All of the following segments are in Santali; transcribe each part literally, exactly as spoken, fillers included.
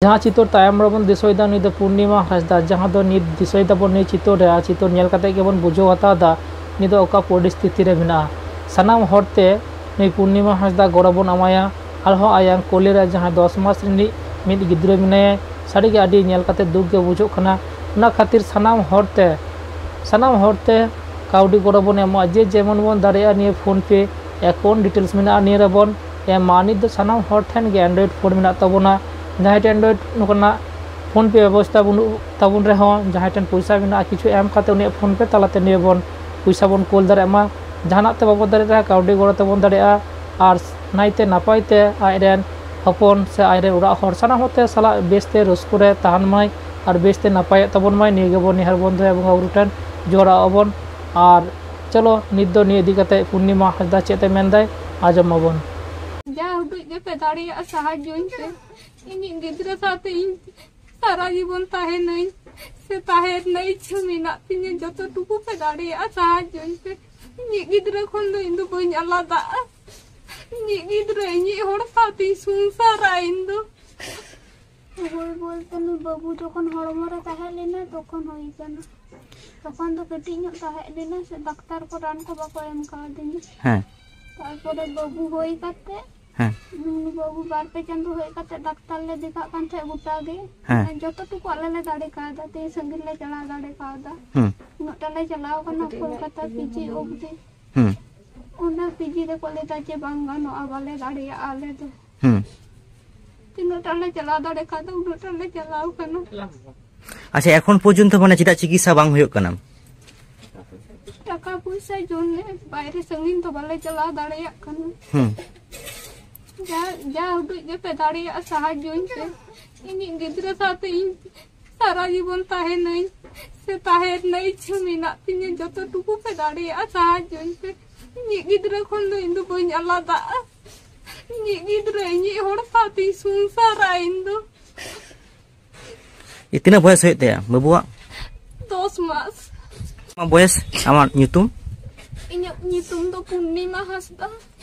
ᱡᱟᱦᱟᱸ ᱪᱤᱛᱟᱹᱨ ᱛᱟᱭᱚᱢ ᱨᱮᱵᱚᱱ ᱫᱤᱥᱟᱹᱭᱮᱫᱟ, ᱱᱩᱭ ᱫᱚ ᱯᱩᱨᱱᱤᱢᱟ ᱦᱟᱸᱥᱫᱟ, ᱡᱟᱦᱟᱸ ᱫᱚ ᱱᱤᱛ ᱫᱤᱥᱟᱹᱭ ᱫᱟᱵᱚᱱ ᱱᱩᱭ ᱪᱤᱛᱟᱹᱨ ᱨᱮ, ᱟᱨ ᱪᱤᱛᱟᱹᱨ ᱧᱮᱞ ᱠᱟᱛᱮ ᱜᱮᱵᱚᱱ ᱵᱩᱡᱷᱟᱹᱣ ᱦᱟᱛᱟᱣ ᱮᱫᱟ ᱱᱩᱭ ᱫᱚ ᱚᱠᱟ ᱯᱚᱨᱤᱥᱛᱷᱤᱛᱤ ᱨᱮ ᱢᱮᱱᱟᱜᱼᱟ᱾ ᱥᱟᱱᱟᱢ ᱦᱚᱲᱛᱮ ᱱᱩᱭ ᱯᱩᱨᱱᱤᱢᱟ ᱦᱟᱸᱥᱫᱟ ᱜᱚᱲᱚ ᱵᱚᱱ ᱮᱢᱟᱭᱟ᱾ ᱟᱨᱦᱚᱸ ᱟᱭᱟᱝ ᱠᱚᱞᱮ ᱨᱮ ᱡᱟᱦᱟᱸᱭ ᱫᱚᱥ ᱢᱟᱥ ᱨᱤᱱᱤᱡ ᱢᱤᱫ ᱜᱤᱫᱽᱨᱟᱹ ᱢᱮᱱᱟᱭᱟ, ᱥᱟᱹᱨᱤᱜᱮ ᱟᱹᱰᱤ ᱧᱮᱞ ᱠᱟᱛᱮ ᱫᱩᱠ ᱜᱮ ᱵᱩᱡᱷᱟᱹᱜ ᱠᱟᱱᱟ᱾ ᱚᱱᱟ ᱠᱷᱟᱹᱛᱤᱨ ᱥᱟᱱᱟᱢ ᱦᱚᱲᱛᱮ, ᱥᱟᱱᱟᱢ ᱦᱚᱲᱛᱮ ᱠᱟᱹᱣᱰᱤ ᱜᱚᱲᱚ ᱵᱚᱱ ᱮᱢᱚᱜᱼᱟ, ᱡᱮ ᱡᱮᱢᱚᱱ ᱵᱚᱱ ᱫᱟᱲᱮᱭᱟᱜᱼᱟ᱾ ᱱᱤᱭᱟᱹ PhonePe account details ᱢᱮᱱᱟᱜᱼᱟ, ᱱᱤᱭᱟᱹ ᱨᱮᱵᱚᱱ ᱮᱢᱟ᱾ ᱱᱤᱛ ᱫᱚ ᱥᱟᱱᱟᱢ ᱦᱚᱲ ᱴᱷᱮᱱ ᱜᱮ Android phone ᱢᱮᱱᱟᱜ ᱛᱟᱵᱚᱱᱟ᱾ ᱡᱟᱦᱟᱸᱭ ᱴᱷᱮᱱ Android ᱱᱚᱝᱠᱟᱱᱟᱜ PhonePe ᱵᱮᱵᱚᱥᱛᱷᱟ ᱵᱟᱹᱱᱩᱜ ᱛᱟᱵᱚᱱ ᱨᱮᱦᱚᱸ, ᱡᱟᱦᱟᱸᱭ ᱴᱷᱮᱱ ᱯᱚᱭᱥᱟ ᱢᱮᱱᱟᱜᱼᱟ, ᱠᱤᱪᱷᱩ ᱮᱢ ᱠᱟᱛᱮ ᱩᱱᱤᱭᱟᱜ PhonePe ᱛᱟᱞᱟᱛᱮ ᱱᱤᱭᱟᱹ ᱵᱚᱱ ᱯᱚᱭᱥᱟ ᱵᱚᱱ ᱠᱳᱞ ᱫᱟᱲᱮᱭᱟᱜ ᱢᱟ᱾ ᱡᱟᱦᱟᱱᱟᱜ ᱛᱮ ᱵᱟᱵᱚ ᱫᱟᱲᱮᱭᱟᱜ ᱨᱮᱦᱚᱸ ᱠᱟᱹᱣᱰᱤ ᱜᱚᱲᱚ ᱛᱮᱵᱚᱱ ᱫᱟᱲᱮᱭᱟᱜᱼᱟ᱾ ᱟᱨ ᱱᱟᱭᱛᱮ ᱱᱟᱯᱟᱭ ᱛᱮ ᱟᱡᱨᱮᱱ ᱦᱚᱯᱚᱱ ᱥᱮ ᱟᱡᱨᱮᱱ ᱚᱲᱟᱜ ᱦᱚᱲ ᱥᱟᱱᱟᱢ ᱦᱚᱲᱛᱮ ᱥᱟᱞᱟᱜ ᱵᱮᱥᱛᱮ ᱨᱟᱹᱥᱠᱟᱹ ᱨᱮ ᱛᱟᱦᱮᱱ ᱢᱟᱭ ᱟᱨ ᱵᱮᱥᱛᱮ ᱱᱟᱯᱟᱭᱚᱜ ᱛᱟᱵᱚᱱ ᱢᱟᱭ, ᱱᱤᱭᱟᱹ ᱜᱮᱵᱚᱱ ᱱᱮᱦᱚᱨ ᱵᱚᱱ ᱫᱚᱦᱚᱭᱟ ᱵᱚᱸᱜᱟ ᱵᱩᱨᱩ ᱴᱷᱮᱱ ᱡᱚᱦᱟᱨᱚᱜ ᱟᱵᱚᱱ᱾ ᱟᱨ ᱪᱚᱞᱚ, ᱱᱤᱛ ᱫᱚ ᱱᱤᱭᱟᱹ ᱤᱫᱤ ᱠᱟᱛᱮ ᱯᱩᱨᱱᱤᱢᱟ ᱦᱟᱸᱥᱫᱟ ᱪᱮᱫ ᱮ ᱢᱮᱱᱫᱟᱭ, ᱟᱸᱡᱚᱢ ᱟᱵᱚᱱ᱾ ᱡᱟ ᱩᱰᱩᱡ ᱜᱮᱯᱮ ᱫᱟᱲᱮᱭᱟᱜᱼᱟ, ᱥᱟᱦᱟᱡᱽᱡᱚᱧ ᱯᱮ᱾ ᱤᱧᱤᱡ ᱜᱤᱫᱽᱨᱟᱹ ᱥᱟᱶᱛᱮ ᱤᱧ ᱥᱟᱨᱟ ᱡᱤᱵᱚᱱ ᱛᱟᱦᱮᱱᱟᱹᱧ, ᱥᱮ ᱛᱟᱦᱮᱸ ᱨᱮᱱᱟᱜ ᱤᱪᱪᱷᱟᱹ ᱢᱮᱱᱟᱜ ᱛᱤᱧᱟᱹ᱾ ᱡᱚᱛᱚ ᱴᱩᱠᱩ ᱯᱮ ᱫᱟᱲᱮᱭᱟᱜᱼᱟ, ᱥᱟᱦᱟᱡᱽᱡᱚᱧ ᱯᱮ᱾ ᱤᱧᱤᱡ ᱜᱤᱫᱽᱨᱟᱹ ᱠᱷᱚᱱ ᱫᱚ ᱤᱧ ᱫᱚ ᱵᱟᱹᱧ ᱟᱞᱟᱫᱟᱜᱼᱟ᱾ ᱤᱧᱤᱡ ᱜᱤᱫᱽᱨᱟᱹ, ᱤᱧᱤᱡ ᱦᱚᱲ ᱥᱟᱶᱛᱮᱧ ᱥᱚᱝᱥᱟᱨᱟ ᱤᱧ ᱫᱚ᱾ ᱦᱩᱭ ᱵᱚᱞᱛᱮ ᱱᱩᱭ ᱵᱟᱹᱵᱩ ᱡᱚᱠᱷᱚᱱ ᱦᱚᱲᱢᱚ ᱨᱮ ᱛᱟᱦᱮᱸ ᱞᱮᱱᱟ, ᱛᱚᱠᱷᱚᱱ ᱦᱩᱭ ᱠᱟᱱᱟ᱾ ᱛᱚᱠᱷᱚᱱ ᱫᱚ ᱠᱟᱹᱴᱤᱡ ᱧᱚᱜ ᱛᱟᱦᱮᱸ ᱞᱮᱱᱟ, ᱥᱮ ᱰᱟᱠᱛᱟᱨ ᱠᱚ ᱨᱟᱱ ᱠᱚ ᱵᱟᱠᱚ ᱮᱢ ᱠᱟᱣᱫᱤᱧᱟ᱾ ᱦᱮᱸ᱾ ᱛᱟᱨᱯᱚᱨᱮ ᱵᱟᱹᱵᱩ ᱦᱩᱭ ᱠᱟᱛᱮ, ᱦᱮᱸ᱾ ᱩᱱᱤ ᱵᱟᱹᱵᱩ ᱵᱟᱨ ᱯᱮ ᱪᱟᱸᱫᱚ ᱦᱩᱭ ᱠᱟᱛᱮ ᱰᱟᱠᱛᱟᱨ ᱞᱮ ᱫᱮᱠᱷᱟᱜ ᱠᱟᱱ ᱛᱟᱦᱮᱸᱫ ᱜᱚᱴᱟ ᱜᱮ᱾ ᱦᱮᱸ᱾ ᱡᱚᱛᱚ ᱴᱩᱠᱩ ᱟᱞᱮ ᱞᱮ ᱫᱟᱲᱮ ᱠᱟᱣᱫᱟ, ᱛᱤᱱ ᱥᱟᱺᱜᱤᱧ ᱞᱮ ᱪᱟᱞᱟᱣ ᱫᱟᱲᱮ ᱠᱟᱣᱫᱟ᱾ ᱦᱩᱸ᱾ ᱩᱱᱟᱹᱜ ᱴᱟ ᱞᱮ ᱪᱟᱞᱟᱣ ᱠᱟᱱᱟ ᱠᱳᱞᱠᱟᱛᱟ ᱯᱤᱡᱤ ᱚᱵᱫᱤ᱾ ᱦᱩᱸ᱾ ᱚᱱᱟ ᱯᱤᱡᱤ ᱨᱮᱠᱚ ᱞᱟᱹᱭᱫᱟ ᱡᱮ ᱵᱟᱝ ᱜᱟᱱᱚᱜᱼᱟ, ᱵᱟᱞᱮ ᱫᱟᱲᱮᱭᱟᱜᱼᱟ ᱟᱞᱮ ᱫᱚ᱾ ᱦᱩᱸ᱾ ᱛᱤᱱᱟᱹᱜ ᱴᱟ ᱞᱮ ᱪᱟᱞᱟᱣ ᱫᱟᱲᱮ ᱠᱟᱣᱫᱟ, ᱩᱱᱟᱹᱜ ᱴᱟ ᱞᱮ ᱪᱟᱞᱟᱣ ᱠᱟᱱᱟ᱾ ᱟᱪᱪᱷᱟ, ᱮᱠᱷᱚᱱ ᱯᱚᱨᱡᱚᱱᱛᱚ ᱢᱟᱱᱮ ᱪᱮᱫᱟᱜ ᱪᱤᱠᱤᱛᱥᱟ ᱵᱟᱝ ᱦᱩᱭᱩᱜ ᱠᱟᱱᱟ? ᱴᱟᱠᱟ ᱯᱚᱭᱥᱟ ᱡᱚᱱᱱᱮ ᱵᱟᱭᱨᱮ ᱥᱟᱺᱜᱤᱧ ᱫᱚ ᱵᱟᱞᱮ ᱪᱟᱞᱟᱣ ᱫᱟᱲᱮᱭᱟᱜ ᱠᱟᱱᱟ᱾ ᱦᱩᱸ᱾ ᱡᱟ, ᱡᱟ ᱩᱰᱩᱡ ᱜᱮᱯᱮ ᱫᱟᱲᱮᱭᱟᱜᱼᱟ, ᱥᱟᱦᱟᱡᱽᱡᱚᱧ ᱯᱮ᱾ ᱤᱧᱤᱡ ᱜᱤᱫᱽᱨᱟᱹ ᱥᱟᱶᱛᱮ ᱤᱧ ᱥᱟᱨᱟ ᱡᱤᱵᱚᱱ ᱛᱟᱦᱮᱱᱟᱹᱧ, ᱥᱮ ᱛᱟᱦᱮᱸ ᱨᱮᱱᱟᱜ ᱤᱪᱪᱷᱟᱹ ᱢᱮᱱᱟᱜ ᱛᱤᱧᱟᱹ᱾ ᱡᱚᱛᱚ ᱴᱩᱠᱩ ᱯᱮ ᱫᱟᱲᱮᱭᱟᱜᱼᱟ, ᱥᱟᱦᱟᱡᱽᱡᱚᱧ ᱯᱮ᱾ ᱤᱧᱤᱡ ᱜᱤᱫᱽᱨᱟᱹ ᱠᱷᱚᱱ ᱫᱚ ᱤᱧ ᱫᱚ ᱵᱟᱹᱧ ᱟᱞᱟᱫᱟᱜᱼᱟ᱾ ᱤᱧᱤᱡ ᱜᱤᱫᱽᱨᱟᱹ, ᱤᱧᱤᱡ ᱦᱚᱲ ᱥᱟᱶᱛᱮᱧ ᱥᱚᱝᱥᱟᱨᱟ ᱤᱧ ᱫᱚ᱾ ᱛᱤᱱᱟᱹᱜ ᱵᱚᱭᱮᱥ ᱦᱩᱭᱩᱜ ᱛᱟᱭᱟ ᱵᱟᱹᱵᱩᱣᱟᱜ? ᱫᱚᱥ ᱢᱟᱥ᱾ ᱟᱢᱟᱜ ᱵᱚᱭᱮᱥ, ᱟᱢᱟᱜ ᱧᱩᱛᱩᱢ? ᱤᱧᱟᱹᱜ ᱧᱩᱛᱩᱢ ᱫᱚ ᱯᱩᱨᱱᱤᱢᱟ ᱦᱟᱸᱥᱫᱟ,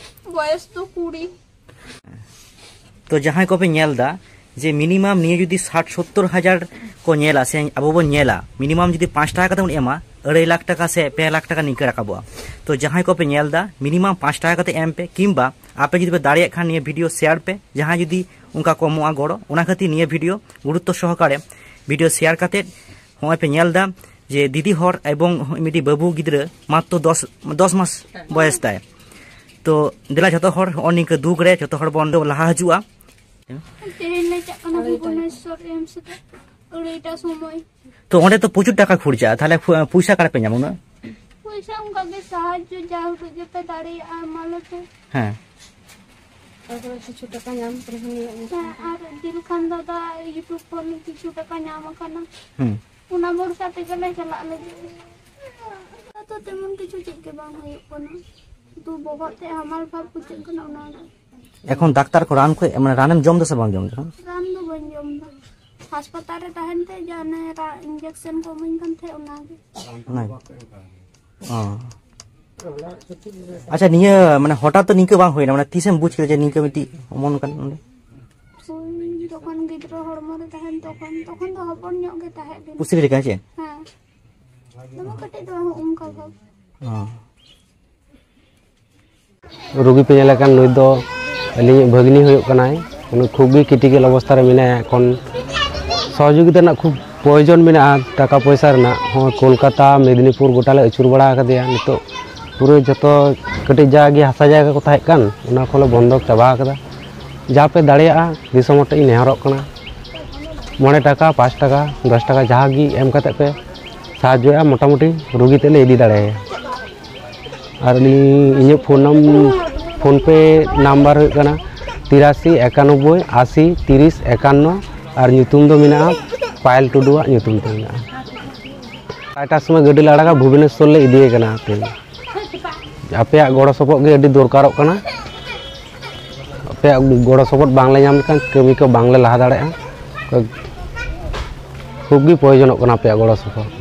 ᱵᱚᱭᱮᱥ ᱫᱚ ᱠᱩᱲᱤ᱾ ᱛᱚ ᱡᱟᱦᱟᱸᱭ ᱠᱚᱯᱮ ᱧᱮᱞ ᱮᱫᱟ, ᱡᱮ ᱢᱤᱱᱤᱢᱟᱢ ᱱᱤᱭᱟᱹ ᱡᱩᱫᱤ ᱥᱟᱴ ᱥᱳᱛᱛᱳᱨ ᱦᱟᱡᱟᱨ ᱠᱚ ᱧᱮᱞᱟ, ᱥᱮ ᱟᱵᱚ ᱵᱚᱱ ᱧᱮᱞᱟ, ᱢᱤᱱᱤᱢᱟᱢ ᱡᱩᱫᱤ ᱯᱟᱸᱪ ᱴᱟᱠᱟ ᱠᱟᱛᱮ ᱵᱚᱱ ᱮᱢᱟ, ᱟᱹᱲᱟᱹᱭ ᱞᱟᱠᱷ ᱴᱟᱠᱟ ᱥᱮ ᱯᱮ ᱞᱟᱠᱷ ᱴᱟᱠᱟ ᱱᱤᱝᱠᱟᱹ ᱨᱟᱠᱟᱵᱚᱜᱼᱟ᱾ ᱛᱚ ᱡᱟᱦᱟᱸᱭ ᱠᱚᱯᱮ ᱧᱮᱞ ᱮᱫᱟ, ᱢᱤᱱᱤᱢᱟᱢ ᱯᱟᱸᱪ ᱴᱟᱠᱟ ᱠᱟᱛᱮ ᱮᱢ ᱯᱮ, ᱠᱤᱝᱵᱟ ᱟᱯᱮ ᱡᱩᱫᱤ ᱯᱮ ᱫᱟᱲᱮᱭᱟᱜ ᱠᱷᱟᱱ ᱱᱤᱭᱟᱹ ᱵᱷᱤᱰᱤᱭᱳ ᱥᱮᱭᱟᱨ ᱯᱮ, ᱡᱟᱦᱟᱸᱭ ᱡᱩᱫᱤ ᱚᱱᱠᱟ ᱠᱚ ᱮᱢᱚᱜᱼᱟ ᱜᱚᱲᱚ᱾ ᱚᱱᱟ ᱠᱷᱟᱹᱛᱤᱨ ᱱᱤᱭᱟᱹ ᱵᱷᱤᱰᱤᱭᱳ ᱜᱩᱨᱩᱛᱛᱚ ᱥᱚᱦᱚᱠᱟᱨᱮ ᱵᱷᱤᱰᱤᱭᱳ ᱥᱮᱭᱟᱨ ᱠᱟᱛᱮ ᱦᱚᱸᱜᱼᱚᱭ ᱯᱮ ᱧᱮᱞ ᱮᱫᱟ ᱡᱮ ᱫᱤᱫᱤ ᱦᱚᱲ ᱮᱵᱚᱝ ᱢᱤᱫᱴᱤᱡ ᱵᱟᱹᱵᱩ ᱜᱤᱫᱽᱨᱟᱹ ᱢᱟᱛᱨᱚ ᱫᱚᱥ, ᱫᱚᱥ ᱢᱟᱥ ᱵᱚᱭᱮᱥ ᱛᱟᱭ᱾ ᱛᱚ ᱫᱮᱞᱟ ᱡᱷᱚᱛᱚ ᱦᱚᱲ ᱦᱚᱸᱜᱼᱚᱭ ᱱᱤᱝᱠᱟᱹ ᱫᱩᱠ ᱨᱮ ᱡᱷᱚᱛᱚ ᱦᱚᱲ ᱵᱚᱱ ᱞᱟᱦᱟ ᱦᱤᱡᱩᱜᱼᱟ᱾ ᱛᱮᱦᱮᱧ ᱞᱮ ᱪᱟᱜ ᱠᱟᱱᱟ ᱵᱷᱩᱵᱚᱱᱮᱥᱚᱨ ᱮᱢᱥ ᱨᱮ ᱟᱹᱲᱟᱹᱭᱴᱟ ᱥᱚᱢᱚᱭ᱾ ᱛᱚ ᱚᱸᱰᱮ ᱛᱚ ᱯᱨᱚᱪᱩᱨ ᱴᱟᱠᱟ ᱠᱷᱚᱨᱪᱟᱜᱼᱟ, ᱛᱟᱦᱚᱞᱮ ᱯᱚᱭᱥᱟ ᱚᱠᱟᱨᱮᱯᱮ ᱧᱟᱢᱟ ᱩᱱᱟᱹᱜ? ᱯᱚᱭᱥᱟ ᱚᱱᱠᱟ ᱜᱮ ᱥᱟᱦᱟᱡᱽᱡᱚ ᱡᱟ ᱩᱰᱩᱡ ᱜᱮᱯᱮ ᱫᱟᱲᱮᱭᱟᱜᱼᱟ ᱮᱢᱟᱞᱮᱯᱮ᱾ ᱦᱮᱸ᱾ ᱛᱟᱨᱯᱚᱨᱮ ᱠᱤᱪᱷᱩ ᱴᱟᱠᱟ ᱧᱟᱢ ᱯᱚᱨᱮ ᱦᱚᱸ ᱦᱩᱭᱩᱜᱼᱟ᱾ ᱦᱮᱸ, ᱟᱨ ᱡᱤᱞ ᱠᱷᱟᱱ ᱫᱟᱫᱟ YouTube ᱠᱷᱚᱱ ᱠᱤᱪᱷᱩ ᱴᱟᱠᱟ ᱧᱟᱢ ᱟᱠᱟᱱᱟ᱾ ᱦᱩᱸ᱾ ᱚᱱᱟ ᱵᱷᱚᱨᱥᱟ ᱛᱮᱜᱮ ᱞᱮ ᱪᱟᱞᱟᱜ ᱞᱟᱹᱜᱤᱫ᱾ ᱟᱫᱚ ᱛᱮᱢᱚᱱ ᱠᱤᱪᱷᱩ ᱪᱮᱫ ᱜᱮ ᱵᱟᱝ ᱦᱩᱭᱩᱜ ᱠᱟᱱᱟ, ᱛᱚ ᱵᱚᱦᱚᱜ ᱛᱮ ᱦᱟᱢᱟᱞ ᱵᱷᱟᱵ ᱵᱩᱡᱷᱟᱹᱜ ᱠᱟᱱᱟ ᱚᱱᱟ ᱜᱮ᱾ ᱮᱠᱷᱚᱱ ᱰᱟᱠᱛᱟᱨ ᱠᱚ ᱨᱟᱱ ᱠᱚ, ᱢᱟᱱᱮ, ᱨᱟᱱᱮᱢ ᱡᱚᱢ ᱫᱟ ᱥᱮ ᱵᱟᱢ ᱡᱚᱢ ᱫᱟ? ᱨᱟᱱ ᱫᱚ ᱵᱟᱹᱧ ᱡᱚᱢ ᱫᱟ᱾ ᱦᱟᱥᱯᱟᱛᱟᱞ ᱨᱮ ᱛᱟᱦᱮᱱ ᱛᱮ ᱡᱟ ᱚᱱᱮ ᱨᱟ-, ᱤᱧᱡᱮᱠᱥᱚᱱ ᱠᱚ ᱤᱢᱟᱹᱧ ᱠᱟᱱ ᱛᱟᱦᱮᱸ, ᱚᱱᱟ ᱜᱮ᱾ ᱚᱱᱟ ᱜᱮ᱾ ᱚ᱾ ᱟᱪᱪᱷᱟ, ᱱᱤᱭᱟᱹ, ᱢᱟᱱᱮ, ᱦᱚᱴᱟᱛ ᱛᱚ ᱱᱤᱝᱠᱟᱹ ᱵᱟᱝ ᱦᱩᱭᱱᱟ, ᱢᱟᱱᱮ, ᱛᱤᱥᱮᱢ ᱵᱩᱡ ᱠᱮᱫᱟ ᱡᱮ ᱱᱤᱝᱠᱟᱹ ᱢᱤᱫᱴᱤᱡ ᱚᱢᱚᱱ ᱠᱟᱱᱟ ᱱᱚᱸᱰᱮ? ᱦᱳᱭ, ᱡᱚᱠᱷᱚᱱ ᱜᱤᱫᱽᱨᱟᱹ ᱦᱚᱲᱢᱚ ᱨᱮ ᱛᱟᱦᱮᱱ, ᱛᱚᱠᱷᱚᱱ, ᱛᱚᱠᱷᱚᱱ ᱫᱚ ᱦᱚᱯᱚᱱ ᱧᱚᱜ ᱜᱮ ᱛᱟᱦᱮᱸ ᱞᱮᱱᱟ᱾ ᱯᱩᱥᱨᱤ ᱞᱮᱠᱟ ᱪᱮ? ᱦᱮᱸ᱾ ᱫᱚᱢᱮ ᱠᱟᱹᱴᱤᱡ ᱫᱚ ᱵᱟᱝ, ᱚᱱᱠᱟ ᱵᱷᱟᱵ᱾ ᱚ᱾ ᱨᱩᱜᱤ ᱯᱮ ᱧᱮᱞᱮ ᱠᱟᱱ, ᱱᱩᱭ ᱫᱚ ᱟᱹᱞᱤᱧᱤᱡ ᱵᱷᱟᱹᱜᱽᱱᱤ ᱦᱩᱭᱩᱜ ᱠᱟᱱᱟᱭ᱾ ᱩᱱᱤ ᱠᱷᱩᱵ ᱜᱮ ᱠᱨᱤᱴᱤᱠᱮᱞ ᱚᱵᱚᱥᱛᱷᱟ ᱨᱮ ᱢᱮᱱᱟᱭᱟ᱾ ᱮᱠᱷᱚᱱ ᱥᱚᱦᱚᱡᱳᱜᱤᱛᱟ ᱨᱮᱱᱟᱜ ᱠᱷᱩᱵ ᱯᱨᱚᱭᱳᱡᱚᱱ ᱢᱮᱱᱟᱜᱼᱟ, ᱴᱟᱠᱟ ᱯᱚᱭᱥᱟ ᱨᱮᱱᱟᱜ ᱦᱚᱸ᱾ ᱠᱳᱞᱠᱟᱛᱟ, ᱢᱮᱫᱽᱱᱤᱯᱩᱨ ᱜᱚᱴᱟ ᱞᱮ ᱟᱹᱪᱩᱨ ᱵᱟᱲᱟ ᱟᱠᱟᱫᱮᱭᱟ᱾ ᱱᱤᱛᱚᱜ ᱯᱩᱨᱟᱹ ᱡᱚᱛᱚ ᱠᱟᱹᱴᱤᱡ ᱡᱟᱜᱮ ᱦᱟᱥᱟ ᱡᱟᱭᱜᱟ ᱠᱚ ᱛᱟᱦᱮᱸ ᱠᱟᱱ, ᱚᱱᱟ ᱠᱚᱞᱮ ᱵᱚᱱᱫᱚᱠ ᱪᱟᱵᱟ ᱟᱠᱟᱫᱟ᱾ ᱡᱟ ᱯᱮ ᱫᱟᱲᱮᱭᱟᱜᱼᱟ, ᱫᱤᱥᱚᱢ ᱦᱚᱲ ᱴᱷᱮᱱ ᱤᱧ ᱱᱮᱦᱚᱨᱚᱜ ᱠᱟᱱᱟ, ᱢᱚᱬᱮ ᱴᱟᱠᱟ, ᱯᱟᱸᱪ ᱴᱟᱠᱟ, ᱫᱚᱥ ᱴᱟᱠᱟ ᱡᱟᱦᱟᱸ ᱜᱮ ᱮᱢ ᱠᱟᱛᱮ ᱯᱮ ᱥᱟᱦᱟᱡᱽᱡᱚᱭᱟ, ᱢᱚᱴᱟᱢᱩᱴᱤ ᱨᱩᱜᱤ ᱛᱮᱫ ᱞᱮ ᱤᱫᱤ ᱫᱟᱲᱮᱭᱟᱭᱟ᱾ ᱟᱨ ᱟᱹᱞᱤᱧ, ᱤᱧᱟᱹᱜ ᱯᱷᱳᱱ ᱱᱟᱢ-, ᱯᱷᱳᱱ ᱯᱮ ᱱᱟᱢᱵᱟᱨ ᱦᱩᱭᱩᱜ ᱠᱟᱱᱟ ᱛᱤᱨᱟᱥᱤ ᱮᱠᱟᱱᱚᱵᱵᱳᱭ ᱟᱥᱤ ᱛᱤᱨᱤᱥ ᱮᱠᱟᱱᱱᱚ, ᱟᱨ ᱧᱩᱛᱩᱢ ᱫᱚ ᱢᱮᱱᱟᱜᱼᱟ ᱯᱟᱭᱮᱞ ᱴᱩᱰᱩᱣᱟᱜ ᱧᱩᱛᱩᱢ ᱛᱮ ᱢᱮᱱᱟᱜᱼᱟ᱾ ᱠᱚᱭᱴᱟ ᱥᱚᱢᱚᱭ ᱜᱟᱹᱰᱤ ᱞᱮ ᱟᱲᱟᱜᱟ, ᱵᱷᱩᱵᱽᱱᱮᱥᱚᱨ ᱞᱮ ᱤᱫᱤᱭᱮ ᱠᱟᱱᱟ ᱛᱮᱦᱮᱧ᱾ ᱟᱯᱮᱭᱟᱜ ᱜᱚᱲᱚ ᱥᱚᱯᱚᱦᱚᱫ ᱜᱮ ᱟᱹᱰᱤ ᱫᱚᱨᱠᱟᱨᱚᱜ ᱠᱟᱱᱟ᱾ ᱟᱯᱮᱭᱟᱜ ᱜᱚᱲᱚ ᱥᱚᱯᱚᱦᱚᱫ ᱵᱟᱝᱞᱮ ᱧᱟᱢ ᱞᱮᱠᱷᱟᱱ ᱠᱟᱹᱢᱤ ᱠᱚ ᱵᱟᱝᱞᱮ ᱞᱟᱦᱟ ᱫᱟᱲᱮᱭᱟᱜᱼᱟ᱾ ᱠᱷᱩᱵ ᱜᱮ ᱯᱨᱚᱭᱳᱡᱚᱱᱚᱜ ᱠᱟᱱᱟ ᱟᱯᱮᱭᱟᱜ ᱜᱚᱲᱚ ᱥᱚᱯᱚᱦᱚᱫ᱾